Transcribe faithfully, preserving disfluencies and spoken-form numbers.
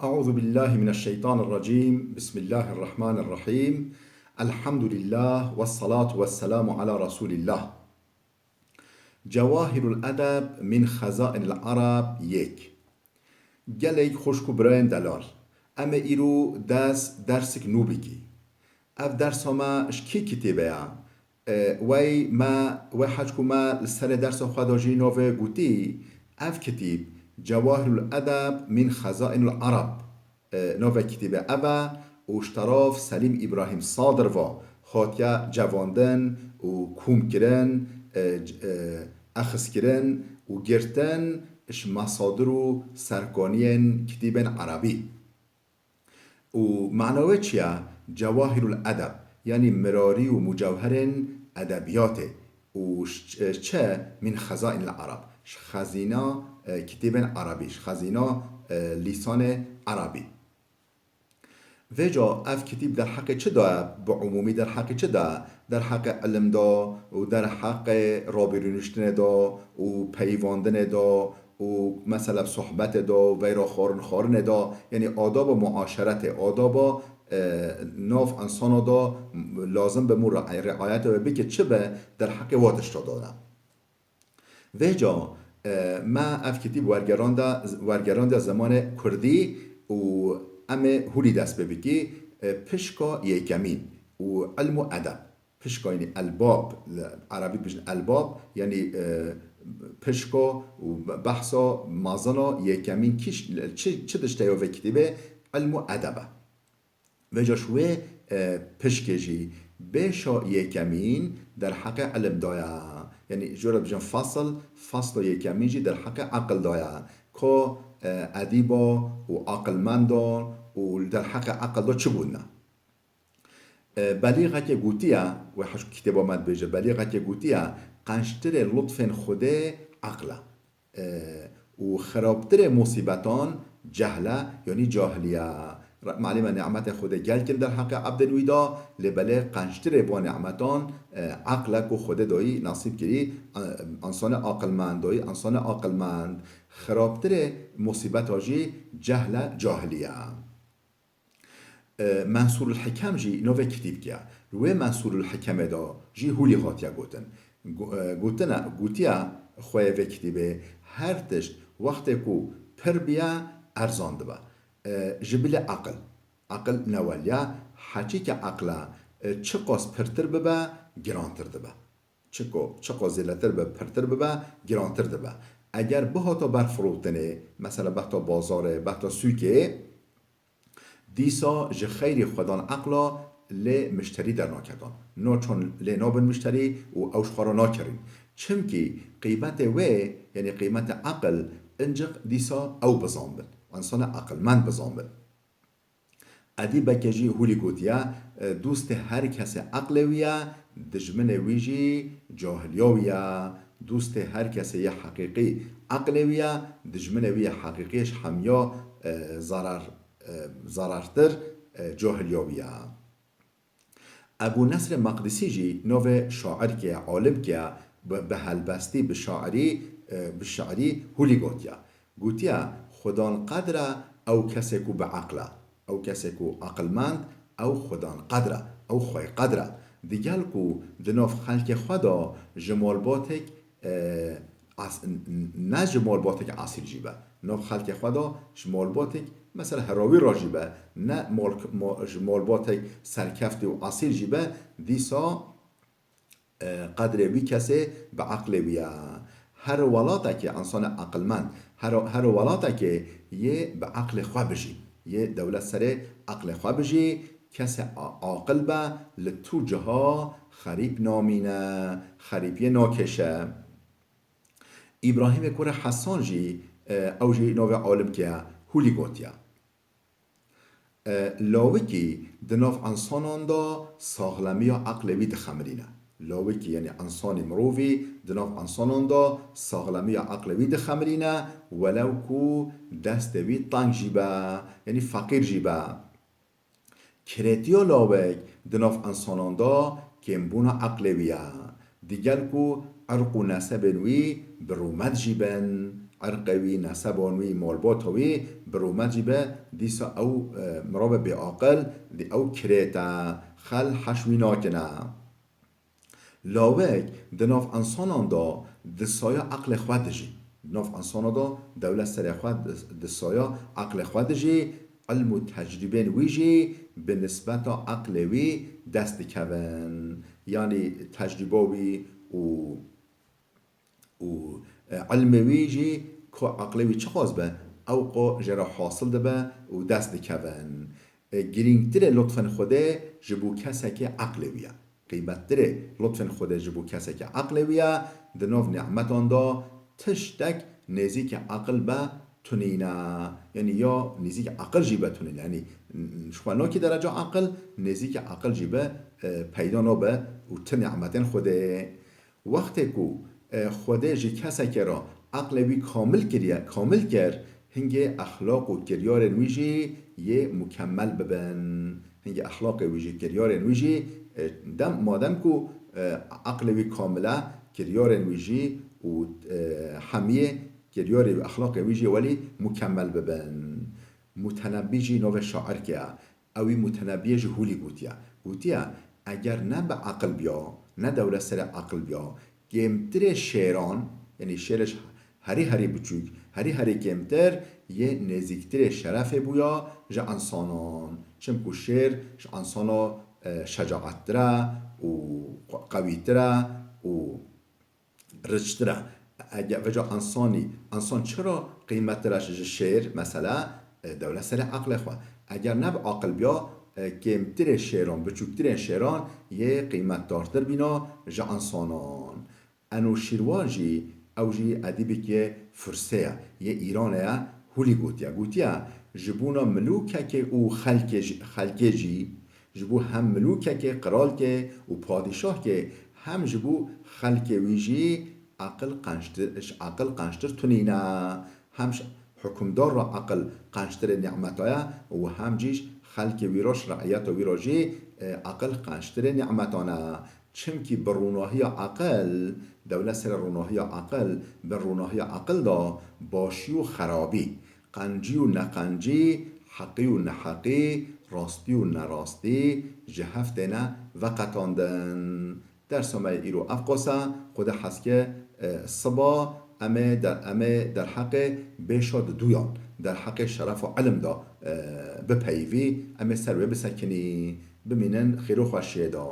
أعوذ بالله من الشيطان الرجيم. بسم الله الرحمن الرحيم. الحمد لله والصلاة والسلام على رسول الله. Cewahirul Edeb min Xezainil Arab yek. Gelek xwişk û birayên delal, em ê îro dest dersik nû bikî. Ev dersa me ji kî kitêbe ye? E, wey me, wey hec ku me li serê dersa xwe de jî navê gotî, ev kitîb Cewahirul Edeb min Xezainul Arab, e, navê kitîbê ev e û ji teraf Selîm Îbrahîm Sadir ve hatiye cevandin û komkirin, e, c-, e, existkirin û girtin ji mesadir û serkaniyên kitîbên erebî. Û mana wê çi ye? Cewahirul Edeb, yanî mirarî û mucewherên edebiyatê û ş-, çi min xezainil Arab, ji xezîna, e, kitêbên Erebî, ji xezîna, e, lîsanê Erebî. Vêca ev kitîb derheqê çi de ye? Bi umûmî derheqê çi de ye? Derheqê ilim de û derheqê rabîrûniştinê de û peyivandinê de û mesela sohbetê de û veyra xwarin xwarinê de, yanî adaba muaşeretê, adaba, e, nav insana de lazim be mû riayete wê bike çi be derheqê wa tişta de ne. Vêca, e, me ev kitîb wergeranda, wergerandiya zimanê kurdî û em ê hûlî dest pê bikî, e, pişka yekemîn û ilm û edeb. Pişka, yanî elbab, li erebî dibêjin elbab, yanî, e, pişka û behsa mezina yekemîn kî ş-, çi, çi tişt e ya vê kitêbê? Ilm û edeb e. Vêca ji wê, e, pişkê jî bêşa yekemîn derheqê ilim de ye. Yanî ji wê re dibêjin fasl, fasla yekemîn jî derheqê aqil de ye. Ka, e, edîba û aqilmenda û li derheqê aqil de çi gotine? E, belîxekê gotiye, wê hej kitêba me dibêje, belîxekê gotiye, qençtirê lutfên Xwedê eql e. E, û xirabtirê musîbetan cehl e, yanî cahiliye. Re-, malûm e, nîmetê Xwedê gelkin derheqê ebdên wî de, lê belê qençtirê van nîmetan, e, eql e ku Xwedê dayî, nesîb kirî, e, însanê aqilmend dayî, însanê aqilmend. Xirabtirê musîbeta jî cehl e, cahiliye. E, Mensûrul Hikem jî navê kitîbkê ye. Li wê Mensûrul Hikemê de jî hûlî hatiye gotin. Go-, e, gotine, gotiye xweyê vê kitîbê, her tişt wextê ku pir biye, erzan dibe. E, ji bilî eqil. Eqil newel ya, heçî ke eqil e, e, çiqas pirtir bibe, girantir dibe. Çiko, çiqas zêdetir be, pirtir bibe, girantir dibe. Eger bihata ber firotinê, mesela behta bazarê, behta sûkê, dîsa ji xeyrî xwedan eqla lê mişterî dernaketan. Naçon lê nabin mişterî û ew ji xwe re nakerîn. Çimkî qîmetê wê, yanî qîmetê eqil, inciq dîsa ew bizan bin. Însanê aqilmend bizan bin. Edîbeke jî hûlî gotiye, e, dostê her kesê eqlê wî ye, dijminê wî jî cahiliya wî ye. Dostê her kesê yê heqîqî eqlê wî ye, dijminê wî yê heqîqî ji hemiya, e, zarar, e, zarartir, e, cahiliya wî ye. Ebû Nesrê Meqdisî jî navê şairkê ye, alimkê ye, bi, bi helbestî, bi şairî, e, bi şairî hûlî gotiye. Gotiye, Xudan qedr e ew kesê ku bi eql e, ew kesê ku aqilmend, ew Xudan qedr e, ew xwey qedr e. Digel ku di nav xelkê xwe de ji malbatek, e, as-, n-, n-, ne ji malbatek esîl jî be. Nav xelkê xwe de ji malbatek, mesela herawî re jî be, ne mal-, ma-, ji malbatek serkeftî û esîl jî be, dîsa, e, qedrê wî kesê bi eqlê wî ye. Her welatekê însanê aqilmend, her, her welatekê yê bi eqlê xwe bijî, yê dewlet serê eqlê xwe bijî, kesê a-, aqil be, li tu ciha xerîb namîne, xerîbiyê nakêşe. Îbrahîmê kurê Hesan jî, e, ew jî navê alimkê ye, hûlî gotiye. E, lawikî di nav însanan de saxlemiya eqlê wî dixemirîne. Lawikî, yanî însanî, mirovî di nav însanan de saxlemiya eqlê wî dixemirîne, welew ku destê wî teng jî be, yanî feqîr jî be. Kirêtiya lawik di nav însanan de kêmbûna eqlê wî ye. Digel ku irq û nesebên wî bi rûmet jî bin, irqê wî, neseban wî, malbata wî bi rûmet jî be, dîsa ew, e, mirove bêaqil, dî ew kirêt e, xel heş wî nakine. Lawek di nav însanan de di saya eqlê xwe dijî. Di nav însana de dewlet serê xwe di, di saya eqlê xwe dijî, ilm û tecrûbên wî jî bi nisbeta eqlê wî dest dikevin. Yanî tecrûba wî û û, e, ilmê wî jî ku eqlê wî çiqas be, ew qo jê re hasil dibe û dest dikevin. E, girîngtirê lutfên Xwedê ji bo kesekê eqlê wî ye. Qîmettirê lutfên Xwedê ji bo kesekê eqlê wî ye, di nav nîmetan de tiştek nêzîkî eqil be tunîne. Yanî ya nêzîkî eqil jî be tunîne. Yanî, n-, n-, ji xwe nakî dereca eqil, nêzîkî eqil jî be, e, peyda nabe û ti nîmetên Xwedê. Wextê ku, e, Xwedê ji kesekê re eqlê wî kamil kiriye, kamil kir, hingê exlaq û kiryarên wî jî yê mukemmel bibin. Hingê exlaqê wî jî, kiryarên wî jî, e, dem, madem ku, e, eqlê wî kamil e, kiryarên wî jî û, e, hemiyê kiryarê wî, exlaqê wî jî welî mukemmel bibin. Mutenebbî jî navê şairkê ye. Ewî Mutenebbiyê ji Hûlî gotiye. Gotiye, eger ne bi eqil biya, ne dewlet serê eqil biya, kêmtirê şêran, yanî şêrê ji herî herî biçûk, herî herî kêmtir, yê nêzîktirê şerefê bûya ji însanan. Çimku şêr ji însana, e, şecaettir e û qewîtir e û riçtir e. Eger veca însanî, însan çira qîmettir e ji şêr, mesela, e, dewlet serê eqlê xwe. Eger ne bi aqil biya, e, kêmtirê şêran, biçûktirên şêran yê qîmetdartir bîna ji însanan. Enûşîrwan jî, ew jî edîbekê Firsê ye, yê Îranê ye, Hûlî gotiye. Gotiye, ji bona milûkekê û xelkê jî, xelkê jî, ji bo hem milûkekê, qiralkê û padîşahkê, hem ji bo xelkê wî jî eqil qençtir, ji eqil qençtir tunîne. Hem ji hukimdar re eqil qençtirê nîmeta ye û hem jî ji xelkê wî re, ji reîyeta wî re jî, e, eqil qençtirê nîmetan e. Çimkî bi rûnahiya eqil, dewlet serê rûnahiya eqil, bi rûnahiya eqil de başî û xerabî, qencî û neqencî, heqî û neheqî, rastî û nerastî ji hev têne veqetandin. Dersa me yê îro ev qas e, Xwedê hez ke, e, siba em ê der-, em ê derheqê bêşa diduyan, derheqê şerefa ilim de, e, bipeyivî, em ê ser wê bisekinî. Bimînin xêr û xweşiyê de.